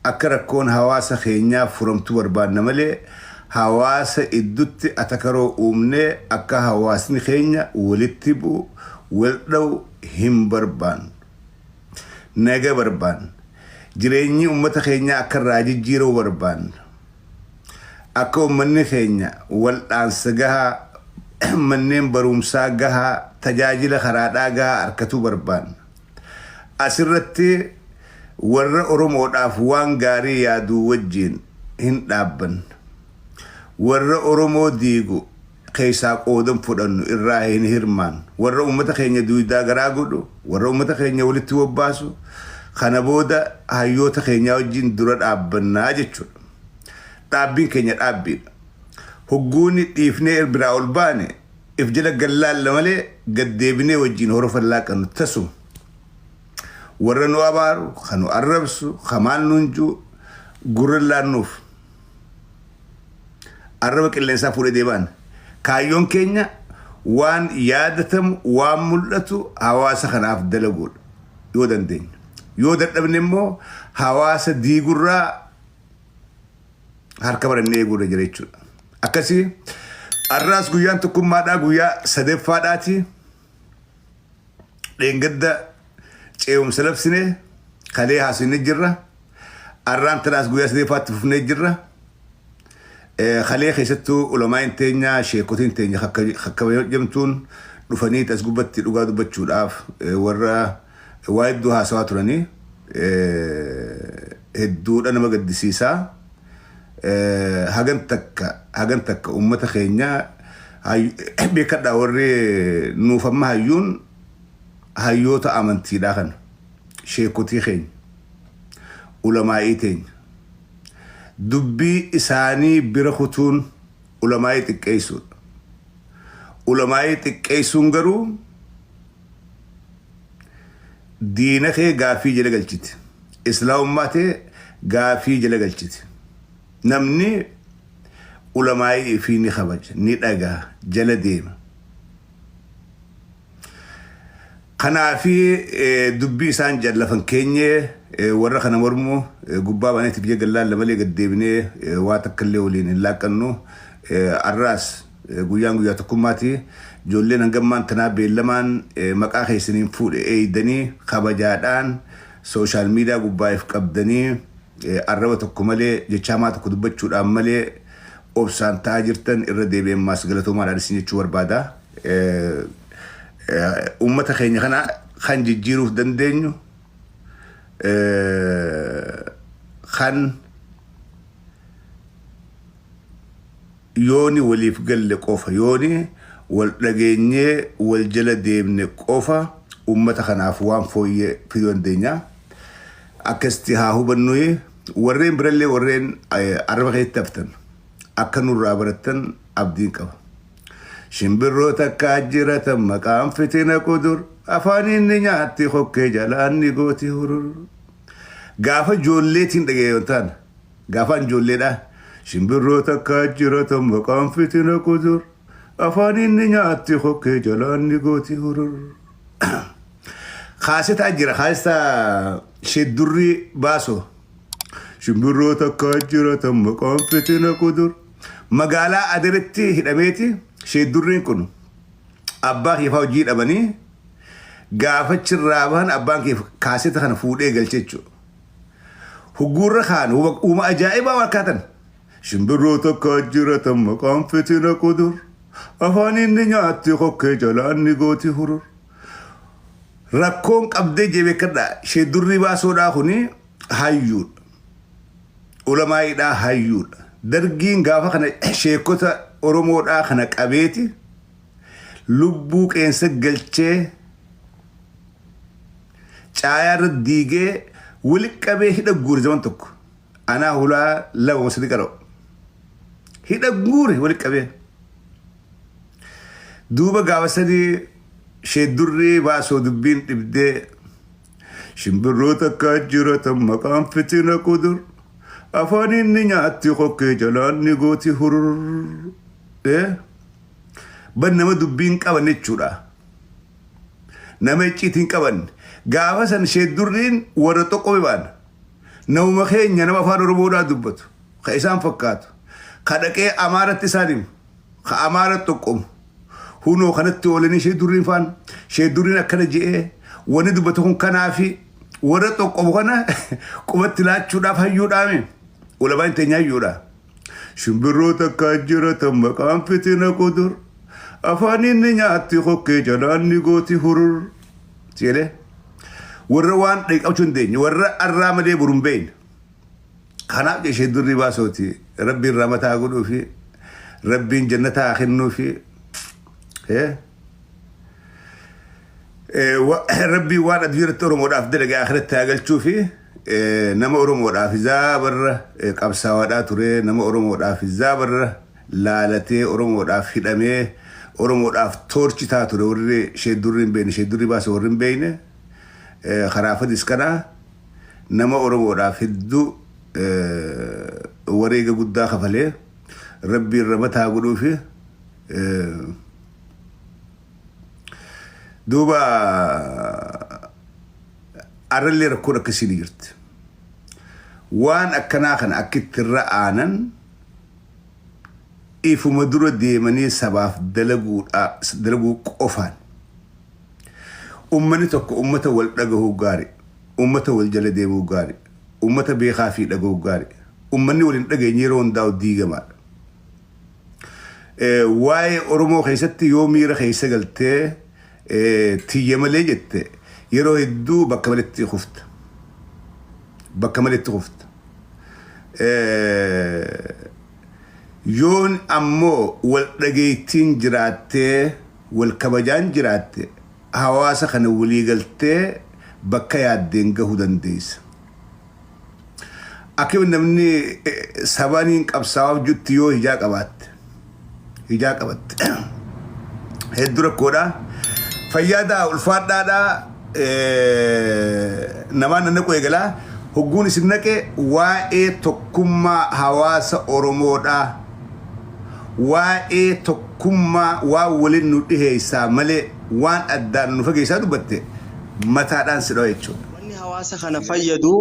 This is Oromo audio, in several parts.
Akka rakkoon hawaasa keenyaa furamtu barbaanna malee hawaasa iddutti atakaroo uumnee akka hawaasni keenya walitti bu'u, wal dha'u hin barbaannu. Naga barbaanna. Jireenyi ummata keenyaa akka irraa jijjiiramu barbaanna. Akka ummanni keenya waldhaansa gahaa, manneen baruumsaa gahaa, tajaajila karaadhaa gahaa arkatu barbaanna. Asirratti warra Oromoodhaaf waan gaarii yaaduu wajjiin hin dhaabbanna. Warra Oromoo diigu keessaa qooda hin fudhannu, irraa hin hirmaannu. Warra uummata keenya duuydaa garaa godhu, warra uummata keenya walitti bobbaasu, kana booda hayyoota keenyaa wajjin dura dhaabbannaa jechuudha. Dhaabbiin keenya dhaabbiidha. Hogguuni dhiifnee biraa ol baane if jala gad laalla malee gad deebinee wajjin horofa hin laaqannu tasuma. Warra nu abaaru, ka nu arrabsu, ka maal nuun ji'u gurra hin laannuuf. Arraba qilleensaa fuudhee deemaan. Kaayyoon keenya waan yaadatamu, waan mul'atu hawaasa kanaaf dalaguudha. Yoo dandeenye. Yoo dadhabne immoo hawaasa diigurraa harka barannee eeguurra jira jechuudha. Akkasii har'aas guyyaan tokkummaadhaa guyyaa sadeffaadhaati. Dheengadda ce'umsa labsine kalee haasofne jirra. Har'aan tanaas guyyaa sadeffaatti fufnee jirra. Kalee keessattuu ulamaa'in teenya sheekotiin teenya kakkabajamtuun dhufanii as gubbatti dhugaa dubbachuudhaaf warra waa hedduu haasawaa turanii hedduudha nama gaddisiisaa. Hagan takka hagan takka uummata keenya beekadhaa warri nuuf amma hayyuun hayyoota amantiidhaa kana sheekotii keenya ulamaa'ii teenya dubbii isaanii bira kutuun ulamaa'ii xiqqeessuudha. Ulamaa'ii xiqqeessuun garuu diina kee gaaffii jala galchiti. Islaamummaa tee gaaffii jala galchiti. Namni ulamaa'ii ifii ni kabaja, ni dhagaha, jala deema. Kanaafi dubbii isaan jedhan lafa hin keenye warra kana mormu gubbaa baaneeti biyya gallaalla malee gad deebinee waa takka illee waliin hin laaqqannu. Arraas guyyaan guyyaa tokkummaati. Ijoolleen hangammaan tanaa beellamaan maqaa keessaniin fuudhe eeydanii kabajaadhaan sooshaal miidiyaa gubbaa if qabdanii arraba tokko malee jecha hamaa tokko dubbachuudhaan malee obsaan ta'aa jirtan irra deebi'ee ammaas galatoomaadhaan isin jechuu barbaada. Uummata keenya kana kan jijjiiruuf dandeenyu kan yooni waliif galle qofa yooni wal dhageenyee wal jala deemne qofa uummata kanaaf waan fooyyee fiduu dandeenya. Akkasitti haa hubannu warreen birallee warreen arraba keessatti haftan akka nurraa barattan abdiin qaba. Shimbirroo takkaa jira tan maqaan fitina qudur afaaniin ni nyaatti kokkee jalaan ni gooti hurur. Gaafa ijoolleetiin dhaga'e yoo ta'an gaafaan ijoolleedha. Shimbirroo takkaa jira tan maqaan fitina qudur afaaniin ni nyaatti kokkee jalaan ni gooti hurur. Kaasetaa jira kaasetaa sheddurrii baasoo. Shimbirroo takkaa jira tan maqaan fitina qudur. Magaalaa Aderetti hidhameeti sheeddurriin kun abbaa kee fa'aa hojii dhabanii gaafa achirraa bahan abbaan kee kaaseta kana fuudhee galche jechuudha. Hugguurra kaan uuma ajaa'ibaa waan kaatan. Shimbirroo takkaa jira tan maqaan fitina qudur. Afaan inni nyaatti kokkee jalaan ni gooti hurur. Rakkoon qabdee jee beekadhaa sheeddurrii baasoodhaa kuni hayyuudha. Ulamaa'iidhaa hayyuudha. Dargiin gaafa kana sheekota Oromoodhaa kana qabeeti lubbuu qeensa galchee caayaa irra diigee wali qabee hidha guure zaman tokko. Anaa hulaa lama sadi qara'u. Hidha guure wali qabee. Duuba gaafa sadii sheeddurrii baasoo dubbiin dhibdee Shimbirroo takkaa jira tan maqaan fitina qudur afaaniin ni nyaatti kokkee jalaan ni gooti hurur. Ban nama dubbiin qaban jechuudha. Nama icciitiin qaban. Gaafa san sheeddurriin warra xoqqobe baan. Namuma keenya nama afaan Oromoodhaa dubbatu, ka isaan fakkaatu, ka dhaqee Amaaratti isaan himu, ka Amaaratti xoqqomu. Hunoo kanatti oolanii ishee durriin faan, ishee durriin akkana je'ee, wanni dubbatu kun kanaafi warra xoqqomu kana qubatti laachuudhaaf hayyuudhaami. Ulamaan teenya hayyuudha. Shimbirroo takka jira tan maqaan fitina qudur. Afaan inni nyaatti kokkee jalaan ni gooti hurur. Jedhee warra waan qabachuu hin deenye warra arraa malee boru hin beekne. Kanaaf ishee durri baasooti rabbiin rahmataa godhuu fi rabbiin jannataa haa kennuu fi rabbiin waan addunyaa irratti Oromoodhaaf dalage akhiratti haa galchuu fi nama Oromoodhaaf zaabarra qabsaawaadhaa ture, nama Oromoodhaaf zaabarra laalatee, Oromoodhaaf hidhamee, Oromoodhaaf toorchi taa ture. Warri ishee durri hin beekne, ishee durri baasa warri hin beekne, karaa fadis kanaa nama Oromoodhaaf hedduu wareega guddaa kafalee rabbiin rahmataa godhuu fi duuba arrallee rakkoon akkasii ni jirti. Waan akkanaa kana akkitti irra aanan ifuma dura deemanii sabaaf dalaguu qofaan. Ummanni tokko ummata wal dhagahuu gaari, ummata wal jala deemuu gaari, ummata beekaa fi dhagahuu gaari. Ummanni wal hin dhageenye yeroo hundaa'u diigamaadha. Waa'ee Oromoo keessatti yoo miira keessa galtee tiyya malee jette, yeroo hedduu bakka maletti kufta. Bakka maletti kufta. Yoon ammoo wal dhageettiin jiraattee, wal kabajaan jiraatte, hawaasa kana walii galtee bakka yaaddeen gahuu dandeessa. Akka namni sabaniin qabsaa'aaf jutti yoo hijaa qabaatte, hijaa qabatte, hedduu rakkoodha. Fayyadaa, ulfaadhaadha. Namaan nannaqu eegalaa. Hogguun isin naqe waa'ee tokkummaa hawaasa Oromoodha. Waa'ee tokkummaa waan waliin nu dhiheessaa malee waan addaan nu fageessaa dubbatte mataadhaan si dhawa jechuudha. Wanni hawaasa kana fayyadu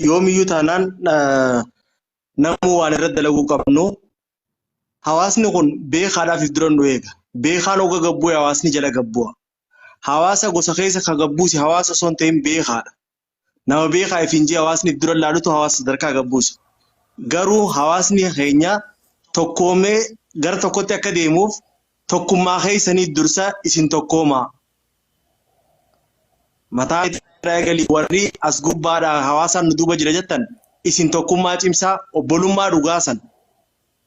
yoomiyyuu taanaan namuu waan irratti dalaguu qabnu, hawaasni kun beekaadhaaf if dura nu eega. Beekaan hoga gabbu'e hawaasni jala gabbu'a. Hawaasa gosa keessa ka gabbuuse hawaasa osoo hin ta'in beekaadha. Nama beekaa if hin jee hawaasni if dura laalutu hawaasa sadarkaa gabbuusa. Garuu hawaasni keenya tokkoomee gara tokkotti akka deemuuf tokkummaa keessanii dursa isin tokkoomaa. Mataa irraa eegalii warri as gubbaadhaa hawaasaan nu duuba jira jettan, isin tokkummaa cimsaa, obbolummaa dhugaa san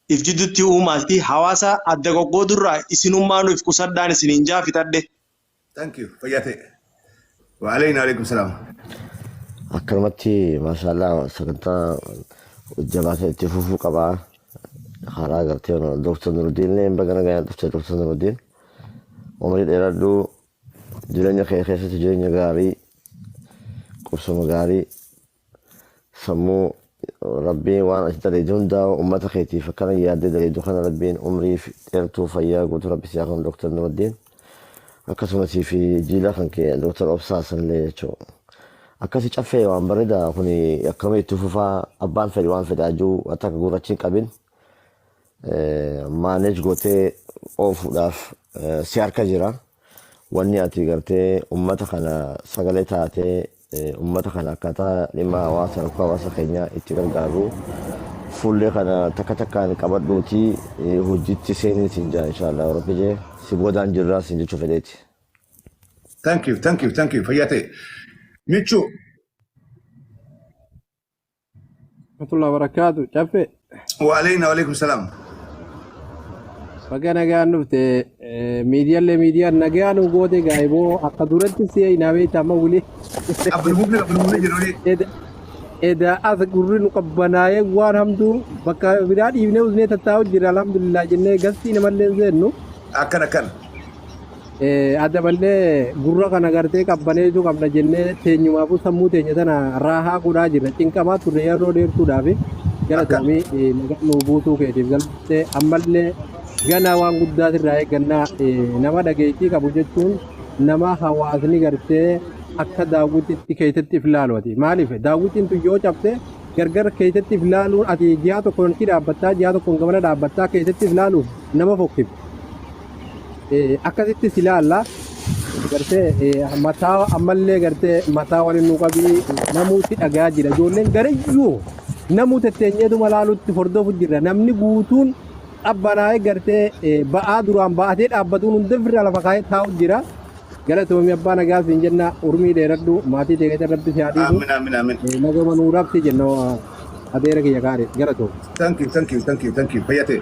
if jidduutti uumaati, hawaasa adda qoqqoodurraa isinummaa nuuf qusadhaan isiniin jaa fixadhe. Thank you. Fayyaa ta'e. Wa alayna alaikum salaam. Akkanumatti, maashaallah, sagantaa jabaatee itti fufuu qabaa. Karaa gartee Dooktar Nuruddin illee baga nagaan dhufte. Dooktar Nuruddin, umurii dheeradhu, jireenya kee keessatti jireenya gaarii, qubsuma gaarii, sammuu rabbiin waan ati daleedu hundaa uummata keetiif akkana yaaddee daleedu kana rabbiin umrii dheertuu fayyaa guutuu rabbi siyaa kennu, Dooktar Nuruddin, akkasumas fi jiila kan kee Dooktar Obsaa sanillee jechuudha. Akkasi caffee waan bareeda kun akkama itti fufaa. Abbaan fedhe waan fedhaa jiru akka gurraachi hin qabin manage gootee oofuudhaaf si harka jira. Wanni ati gartee uummata kana sagalee taatee uummata kana akkaataa dhimma hawaasa, rakkoo hawaasa keenyaa itti gargaaru fuullee kana takka takkaan qabadhuuti hojiitti seenii siin jaa. Inshaallah, rabbi jee si boodaan jirraa siin jechuu fedheeti. Thank you, thank you, thank you. Fayyaa ta'e. Michu. Rahmatullahi wabarakaatu. Caffee. Wa alayna wa alaikum salaam. Baga nagaan dhufte. Miidiyaallee miidiyaan nagaan nu goote gaa'iboo akka duratti si eeyinaa beekta amma wuli. Abdul Abdul jedhu. Eda as gurri nu qabbanaa'ee waan hamtuu bakka biraa dhiibnee usnee tattaa'u jira, alhamdulillah jennee gastii namallee hin seennu. Akkana akkana. Adda mallee gurra kana gartee qabbaneessuu qabna jennee teenyumaafuu sammuu teenya tana raahaa godhaa jirra. Cinqamaa turre yeroo dheertuudhaaf, galatoomii nagaan nuu buutuu keetiif galtee. Ammallee ganaa waan guddaa sirraa eeggannaa. Nama dhageettii qabu jechuun nama hawaasni gartee akka daawwititti keessatti if ilaalu ati. Maaliif daawwitiin tun yoo cabte Gargar keessatti if laaluun, ati ji'a tokkoon achi dhaabbattaa, ji'a tokkoon gamana dhaabbattaa, keessatti if laaluuf nama fokkifte. Akkasitti si ilaalla. Gartee mataa ammallee gartee mataa waliin nu qabii, namuutti dhagaa jira. Ijoolleen garayyuu namuu tetteenyeetuma laalutti hordofu jira. Namni guutuun qabbanaa'ee gartee ba'aa duraan ba'atee dhaabbatuun hunda ofirraa lafa kaa'ee taa'u jira. Galatoomii, abbaa nagaa siin jenna, urmii dheeradhu, maatii ta'e keessa rabbi si haa dhiisu. Aamin, aamin, aamin. Nagama nuu rabsi jenna, adeera kiyya gaarii, galatoom. Thank you, thank you, thank you, thank you. Fayyate.